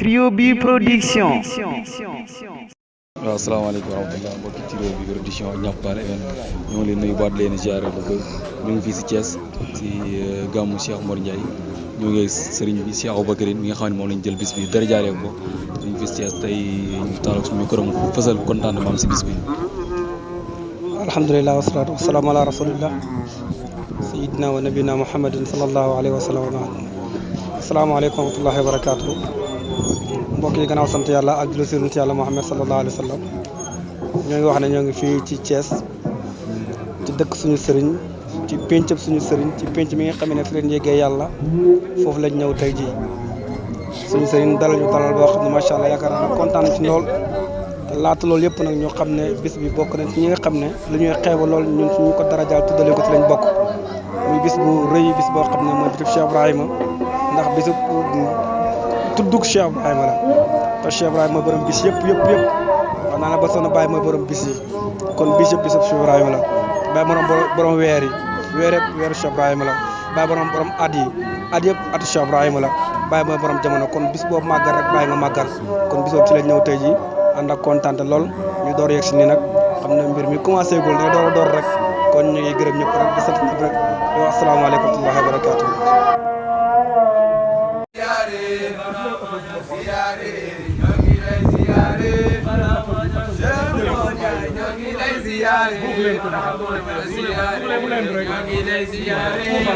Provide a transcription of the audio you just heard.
Trio bi production. waaw asalaamaaleykum wa rahmatulah mbokki Trio bi production ñàpp baal event ñoo ngi leen nuyu baat leen ziare lu bëri ñu ngi fii si Thiès si gàmmu Cheikh Mor Ndiaye ñoo ngi sëriñ bi Cheikh Aboubacar mi nga xam ne moom lañ jël bis bi dara jaaree ko ñu ngi fii si Thiès tey ñu taal ak suñu micro fësal kontaan maam si bis bi. alhamdulilah wasalaatu wasalaamu ala rasulillah sayidina wa nabina muhammadin salallahu alayhi wa sallam. asalaamaaleykum wa rahmatullahi wa barakaatu. mbokk yi gannaaw sant yàlla ak julli si yàlla Muhammad sallallahu alayhi wa sallam ñoo ngi wax ne ñoo ngi fii ci Thiès ci dëkk suñu sëriñ ci péncëb suñu sëriñ ci pénc mi nga xam ne fi leen yéegee yàlla foofu lañ ñëw tey jii suñu sëriñ dalal ñu dalal boo xam ne macha allah yaakaar naa kontaan ci lool te laata loolu yëpp nag ñoo xam ne bis bi bokk nañ ci ñi nga xam ne lu ñuy xeeba lool ñun suñu ko darajaal tuddale ko ci lañ bokk muy bis bu rëy bis boo xam ne mooy bisub Cheikh Ibrahima ndax bisub tuddug Cheikh Ibrahima la te Cheikh Ibrahima mooy borom bis yëpp wax naa ne ba soxna Baye mooy borom bis yi kon bis yëpp bisub Cheikh Ibrahima la Baye borom weer yi weeru Cheikh Ibrahima la Baye borom at yi yëpp atu Cheikh Ibrahima la Baye mooy borom jamono kon bis boobu màggal rek Baye nga màggal kon bis boobu ci lañ ñëw tey ji ànd ak kontaan lool ñu door yegg si nii nag xam ne mbir mi commencé gul ne door rek kon ñu ngi gërëm ñëpp rek di sant ñëpp rek di wax asalaamaaleykum wa rahmatullahi wa barakaatu. Ziare,